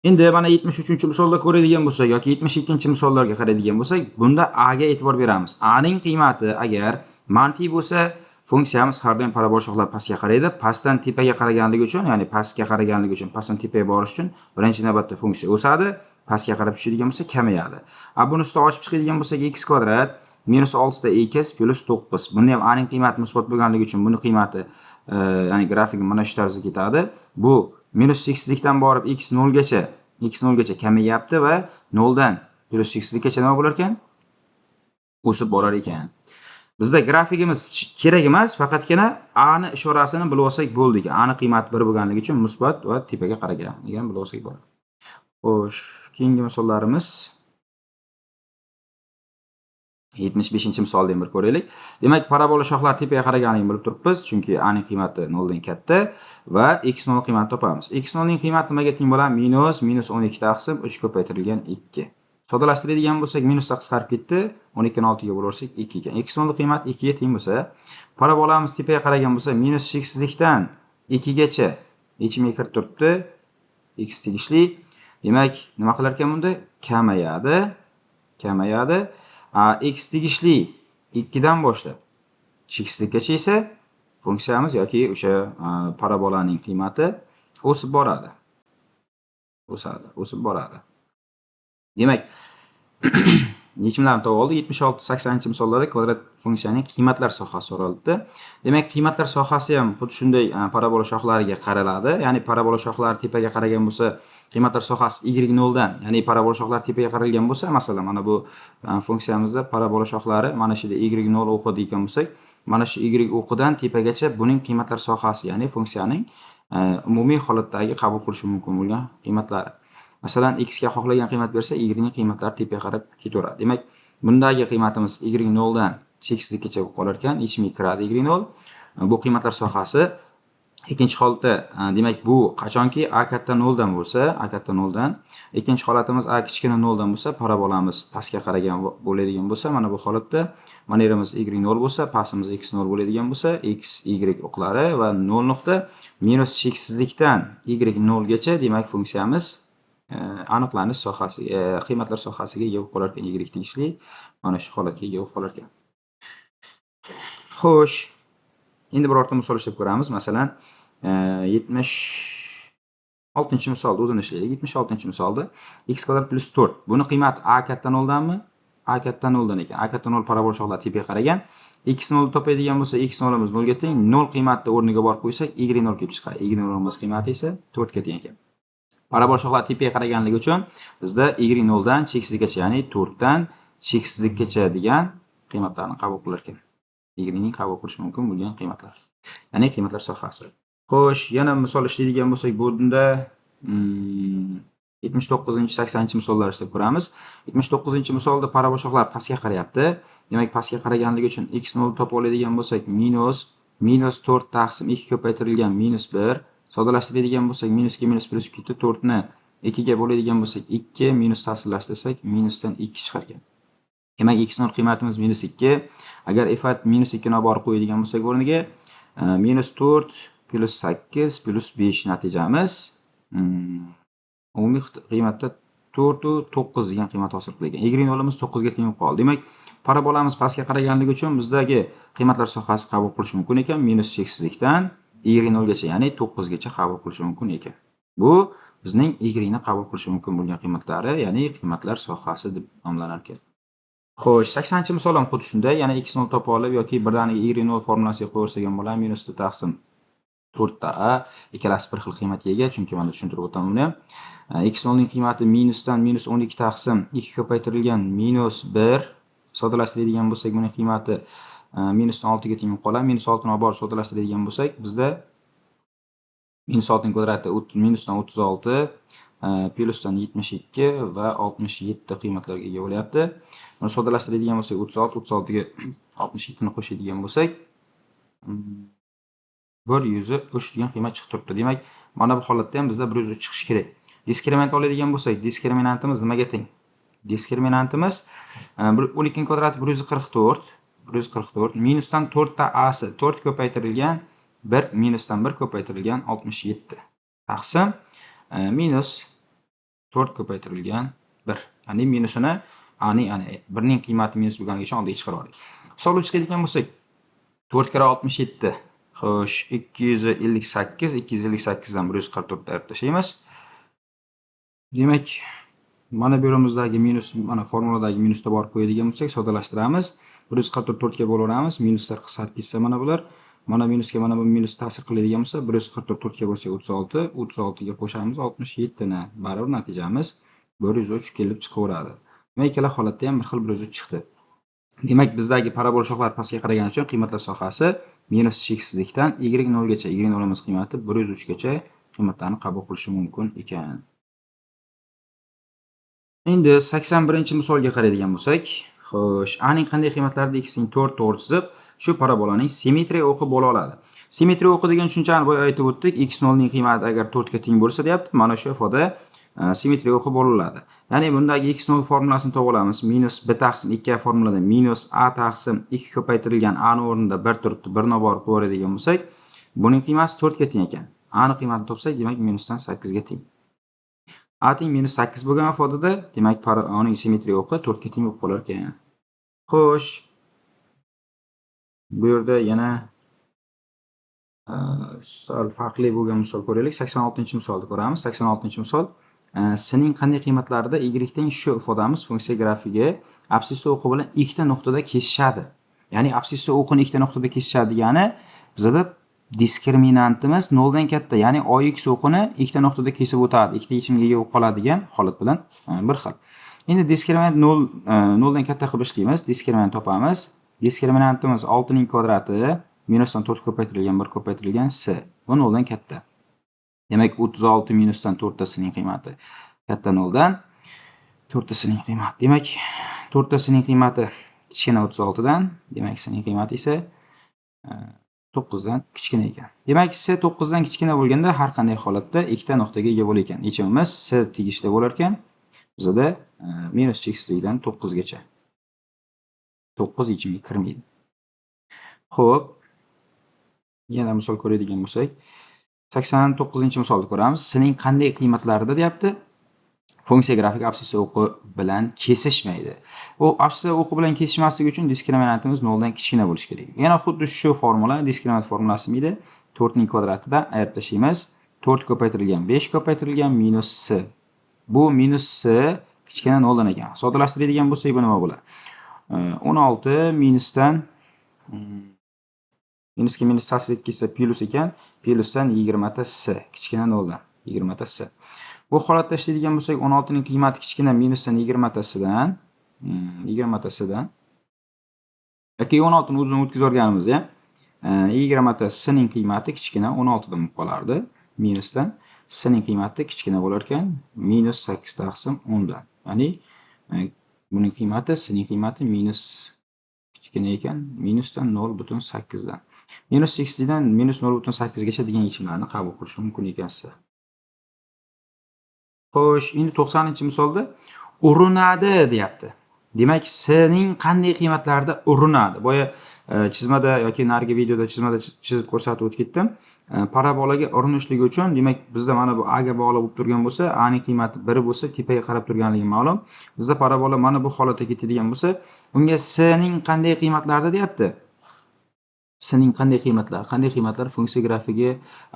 Endi mana 73-misolda ko'radigan bo'lsak yoki 72-misollarga qaraydigan bo'lsak, bunda a ga e'tibor beramiz. A ning qiymati agar manfiy bo'lsa, funksiyamiz har doim parabola shoxlari pastga qaraydi. Pastdan tepaga qaraganligi uchun, ya'ni pastga qaraganligi uchun, pastdan tepaga borish uchun birinchi navbatda funksiya o'sadi, pastga qarab tushadigan bo'lsa kamayadi. A buni ustida ochib chiqadigan bo'lsak, x kvadrat minus 6 ta x plus 9. Buni ham a ning qiymati musbat bo'lganligi uchun buni qiymati, ya'ni grafigi mana shu tarzda ketadi. Bu minus cheksizlikdan borib x 0 gacha, x 0 gacha kamayapti va 0 dan plus cheksizlikkacha nima bo'lar ekan? O'sib borar ekan. Bizda grafikimiz kerak emas, faqatgina a ni ishorasini bilib olsak bo'ldi ekan. A ni qiymati 1 bo'lganligi uchun musbat va tepaga qaragan degan bilib olsak bo'ladi. Xo'sh, keyingi misollarimiz 75-misolni ham bir ko'raylik. Demak, parabola shoxlari tepaga qaraganligini bilib turibmiz, chunki a ning qiymati 0 dan katta va x 0 qiymatini topamiz. X 0 ning qiymati nimaga teng bo'ladi? Minus minus 12 taqsim 3 ko'paytirilgan 2. Soddalashtiradigan bo'lsak, minusda qisqarib ketdi. 12 ni 6 ga bo'lsak 2 ekan. X 0 qiymati 2 ga teng bo'lsa, parabolamiz tepaga qaragan bo'lsa, minus cheksizlikdan 2 gacha yechimga kirib turibdi. X tegishli. Demak, nima qilar ekan bunda? Kamayadi. Kamayadi. A, x tegishli 2 dan boshlab cheksizlikkacha esa funksiyamiz yoki o'sha parabolaning qiymati o'sib boradi. O'sadi, o'sib boradi. Demak, yechimlarni topib oldik. 76, 80 misollarda kvadrat funksiyaning qiymatlar sohasi so'ralibdi. Demak, qiymatlar sohasi ham xuddi shunday parabola shoxlariga qaraladi. Ya'ni parabola shoxlari tepaga qaragan bo'lsa, qiymatlar sohasi y 0 dan, ya'ni parabola shoxlari tepaga qaralgan bo'lsa, masalan, mana bu funksiyamizda parabola shoxlari mana shu yerda y 0 o'qi deyotgan bo'lsak, mana shu y o'qidan tepagacha buning qiymatlar sohasi, ya'ni funksiyaning umumiy holatdagi qabul qilishi mumkin bo'lgan qiymatlari. Masalan, x ga xohlagan qiymat bersa, y ning qiymatlari tepaga qarab ketaveradi. Demak, bundagi qiymatimiz y 0 dan cheksizlikkacha bo'lib qolar ekan, yechimga kiradi y 0. Bu qiymatlar sohasi. Ikkinchi holatda, demak, bu qachonki a katta 0 dan bo'lsa, a katta 0 dan. Ikkinchi holatimiz a kichkina 0 dan bo'lsa, parabolamiz pastga qaragan bo'ladigan bo'lsa, mana bu holatda mana yerimiz y 0 bo'lsa, pastimiz x 0 bo'ladigan bo'lsa, x, y o'qlari va 0 nuqta minus cheksizlikdan y 0 gacha, demak, funksiyamiz aniqlanish sohasi, qiymatlar sohasiga ega bo'lib qolar ekan, y tegishli mana shu holatga ega bo'lib qolar ekan. Xo'sh, endi birorta misol ishlab ko'ramiz. Masalan, 76-misolni o'zini ishlaylik. 76-misolda x kvadrat plus 4. Buni qiymati a katta 0 danmi? A katta 0 dan ekan. A katta 0 parabola shoxlari tepaga qaragan. X 0 topadigan bo'lsa, x 0imiz 0 ga teng. 0 qiymatni o'rniga borib qo'ysak, y 0 kelib chiqadi. Y 0imiz qiymati esa 4 ga teng ekan. Parabola shoxlari tepaga qaraganligi uchun bizda y 0 dan cheksizlikkacha, ya'ni 4 dan cheksizlikkacha degan qiymatlarni qabul qilar ekan. Y ning qabul qilish mumkin bo'lgan qiymatlar. Ya'ni qiymatlar sohasi. Xo'sh, yana misol ishlaydigan bo'lsak, bunda 79, 80 misollar ishlab ko'ramiz. 79-misolda parabola shoxlari pastga qarayapti. Demak, pastga qaraganligi uchun x 0 topib oladigan bo'lsak, minus minus 4 taqsim 2 ko'paytirilgan minus 1. Soddalashtiradigan bo'lsak, minusga minus plyus ketdi. 4 ni 2 ga bo'ladigan bo'lsak, 2 minus ta'sirlashtirsak, minusdan 2 chiqar ekan. Demak, x 0 qiymatimiz minus 2. Agar f at minus 2 ni olib borib qo'yadigan bo'lsak o'rniga, minus 4 plus 8 plus 5 natijamiz umumiy qiymatda 4 9 degan qiymat hosil qilgan. Y nolimiz 9 ga teng bo'lib qoldi. Demak, parabolamiz pastga qaraganligi uchun bizdagi qiymatlar sohasi qabul qilish mumkin ekan minus cheksizlikdan y nolgacha, ya'ni 9 gacha qabul qilish mumkin ekan. Bu bizning y ni qabul qilishi mumkin bo'lgan qiymatlari, ya'ni qiymatlar sohasi deb nomlanar ekan. Xo'sh, 80-misol ham xuddi shunday, ya'ni x nol topib olib yoki birdaniga y nol formulasiga qo'yaversak ham bo'ladi. Minus 4 taqsim 4 ta a, ikkalasi bir xil qiymatga ega, chunki mana tushuntirib o'taman buni ham. X nolning qiymati minusdan minus 12 taqsim 2 ko'paytirilgan minus 1. Soddalashtiradigan bo'lsak, buning qiymati minusdan 6 ga teng bo'lib qoladi. Minus 6 ni olib borib soddalashtiradigan bo'lsak, bizda minus 6 ning kvadrati minusdan 36, plyusdan 72 va 67 qiymatlarga ega bo'lyapti. Buni soddalashtiradigan bo'lsak, 36, 36 ga 67 ni qo'shadigan bo'lsak, 103 degan qiymat chiqib turibdi. Demak, mana bu holatda ham bizda 103 chiqishi kerak. Diskriminant oladigan bo'lsak, diskriminantimiz nimaga teng? Diskriminantimiz 12 ning kvadrati 144, 144 minusdan 4 ta asi 4 ko'paytirilgan 1 minusdan 1 ko'paytirilgan 67 taqsim minus 4 ko'paytirilgan 1. Ya'ni minusini a ning, ya'ni 1 ning qiymati minus bo'lganligi uchun oldiga chiqarib oldik. Hisoblab chiqadigan bo'lsak, 4 karra 67. Xo'sh, 258, 258 dan 144 ayirib tashlaymiz. Demak, mana bu yerimizdagi minus, mana formuladagi minusda borib qo'yadigan bo'lsak, sodalashtiramiz. 144 4 ga bo'laveramiz. Minuslar qisqarib ketsa mana bular. Mana minusga mana bu minus ta'sir qiladigan bo'lsa, 144 4 ga bo'lsak 36, 36 ga qo'shamiz 67 ni. Baribir natijamiz 103 kelib chiqaveradi. Demak, ikkala holatda ham bir xil 103 chiqdi. Demak, bizdagi parabola shoxlar pastga qaragani uchun qiymatlar sohasi minus cheksizlikdan y 0 gacha, y nolimiz qiymati 103 gacha qiymatlarni qabul qilishi mumkin ekan. Endi 81-misolga qaraydigan bo'lsak, xo'sh, a ning qanday qiymatlarida x ning 4 to'g'ri chiziq shu parabolaning simmetriya o'qi bo'la oladi. Simmetriya o'qi degan tushunchani boya aytib o'tdik. X 0 ning qiymati agar 4 ga teng bo'lsa deyapti. Mana shu ifoda simmetriya o'qi bo'la oladi. Ya'ni bundagi x 0 formulasini topib olamiz. Minus b taqsim 2 a formulada minus a taqsim 2 ko'paytirilgan a ni o'rnida 1 turibdi. 1 ni borib qo'yadigan bo'lsak, buning qiymati 4 ga teng ekan. A ni qiymatini topsak, demak minusdan 8 ga teng. A teng minus 8 bo'lgan ifodada, demak, uning simmetriya o'qi 4 ga teng bo'lib qolar ekan. Xo'sh, bu yerda yana sal farqli bo'lgan misol ko'raylik. 86-misolni ko'ramiz. 86-misol s ning qanday qiymatlarida y teng shu ifodamiz funksiya grafigi absissa o'qi bilan ikkita nuqtada kesishadi. Ya'ni absissa o'qini ikkita nuqtada kesishadi degani bizada diskriminantimiz 0 dan katta, ya'ni ox o'qini ikkita nuqtada kesib o'tadi, ikkita yechimga ega bo'lib qoladigan holat bilan bir xil. Endi diskriminant 0 dan katta qilib ishlaymiz. Diskriminant topamiz. Diskriminantimiz 6 ning kvadrati minusdan 4 ko'paytirilgan 1 ko'paytirilgan s. Bu 0 dan katta. Demak, 36 minusdan 4 ta s ning qiymati katta 0 dan 4 ta s ning qiymati. Demak, 4 ta s ning qiymati kichkina 36 dan, demak s ning qiymati esa 9 dan kichkina ekan. Demak, s 9 dan kichkina bo'lganda har qanday holatda ikkita nuqtaga ega bo'lar ekan. Yechimimiz s tegishli bo'lar ekan. Bizada minus cheksizlikdan 9 gacha. 9 yechimga kirmaydi. Xo'p, yana misol ko'radigan bo'lsak, 89-misolni ko'ramiz. S ning qanday qiymatlarida deyapti? Funksiya grafik absissa o'qi bilan kesishmaydi. U absissa o'qi bilan kesishmasligi uchun diskriminantimiz 0 dan kichkina bo'lishi kerak. Yana xuddi shu formula, diskriminant formulasi edi. 4 ning kvadratidan ayirib tashlaymiz. 4 ko'paytirilgan 5 ko'paytirilgan minus s. Bu minus s kichkina 0 dan ekan. Soddalashtiradigan bo'lsak, bu nima bo'ladi? 16 minusdan minusga minus ta'sir etkazsa plyus ekan. Plyusdan 20 ta s kichkina 0 dan 20 ta s. Bu holatda ishlaydigan bo'lsak, 16 ning qiymati kichkina minusdan 20 tasidan, 20 tasidan yoki 16 ni o'zini o'tkazib yuborganimizda ham 20 ta s ning qiymati kichkina 16 dan bo'lib qolardi. Minusdan s ning qiymati kichkina bo'lar ekan minus 8 taqsim 10 dan. Ya'ni buning qiymati, s ning qiymati minus kichkina ekan minusdan 0,8 dan. Minus 8 dan minus 0,8 gacha degan yechimlarni qabul qilish mumkin ekan sizlar. Xo'sh, endi 90-misolda urinadi deyapti. Demak, s ning qanday qiymatlarida urinadi? Boya chizmada yoki narigi videoda chizmada chizib ko'rsatib o'tib ketdim. Parabolaga urinishligi uchun, demak, bizda mana bu a ga bog'liq bo'lib turgan bo'lsa, a ning qiymati 1 bo'lsa, tepaga qarab turganligi ma'lum. Bizda parabola mana bu holatda ketadigan bo'lsa, unga s ning qanday qiymatlarida deyapti? S ning qanday qiymatlari? Qanday qiymatlar funksiya grafigi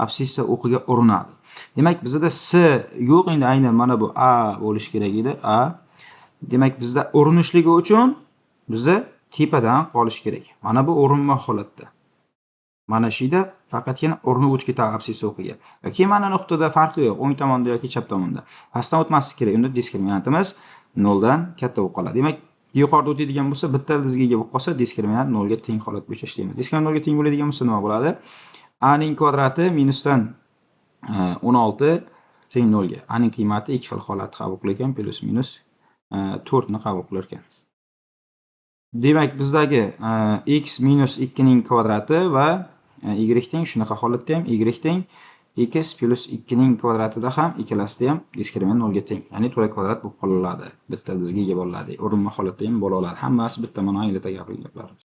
absissa o'qiga urinadi? Demak, bizda s yo'q, endi aynan mana bu a bo'lishi kerak edi, a. Demak, bizda urinishligi uchun bizda tepadan qolishi kerak. Mana bu urinma holatda. Mana shu yerda faqatgina urinib o'tib ketadi absissa o'qiga. Yoki mana nuqtada farqi yo'q, o'ng tomonda yoki chap tomonda. Pastdan o'tmasligi kerak. Unda diskriminantimiz 0 dan katta bo'lib qoladi. Demak, yuqorida o'tadigan bo'lsa, bitta ildizga ega bo'lib qolsa, diskriminant 0 ga teng holat bo'yicha ishlaymiz. Diskriminant 0 ga teng bo'ladigan bo'lsa nima bo'ladi? A ning kvadrati minusdan 16 teng 0 ga. A ning qiymati ikki xil holatni qabul qilar ekan, plyus minus 4 ni qabul qilar ekan. Demak, bizdagi x minus 2 ning kvadrati va y teng shunaqa holatda ham y teng x plyus 2 ning kvadratida ham ikkalasida ham diskriminant 0 ga teng. Ya'ni to'la kvadrat bo'lib qoladi. Bitta ildizga ega bo'ladi. Urinma holatda ham bo'la oladi. Hammasi bitta ma'no anglatadi gaplarimiz.